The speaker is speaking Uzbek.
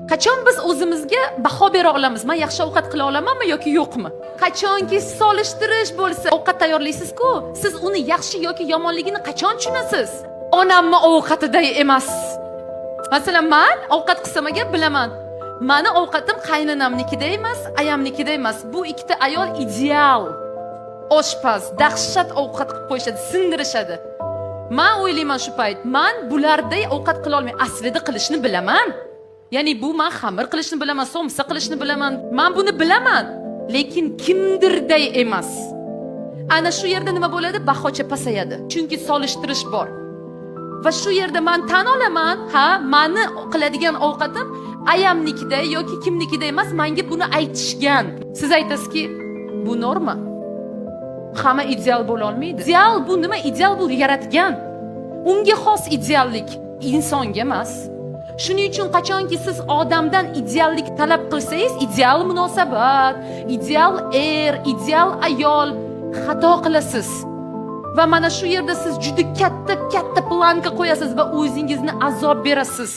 Qachon biz o'zimizga baho bera olamiz? Man yaxshi ovqat qila olamanmi yoki yo'qmi? Qachonki solishtirish bo'lsa, ovqat tayyorlaysiz-ku, siz uni yaxshi yoki yomonligini qachon tushunasiz? Onamni ovqatiday emas. Masalan, man ovqat qilsam agar, bilaman. Mani ovqatim qaynonamnikida emas, ayamnikida emas. Bu ikkita ayol ideal oshpaz, dahshat ovqat qilib qo'yishadi, sindirishadi. Man o'ylayman shu payt, man bularday ovqat qila olmayman. Aslida qilishni bilaman. Ya'ni bu man xamir qilishni bilaman, somsa qilishni bilaman. Man buni bilaman, lekin kimdirday emas. Ana shu yerda nima bo'ladi? Bahocha pasayadi. Chunki solishtirish bor. Va shu yerda man tan olaman, ha, mani qiladigan ovqatim ayamnikida yoki kimnikida emas, menga buni aytishgan. Siz aytasizki, bu norma. Hamma ideal bo'la olmaydi. Ideal bu nima? Ideal bu yaratgan. Unga xos ideallik, insonga emas. Shuning uchun qachonki siz odamdan ideallik talab qilsangiz, ideal munosabat, ideal er, ideal ayol, xato qilasiz. Va mana shu yerda siz juda katta katta планка qo'yasiz va o'zingizni azob berasiz.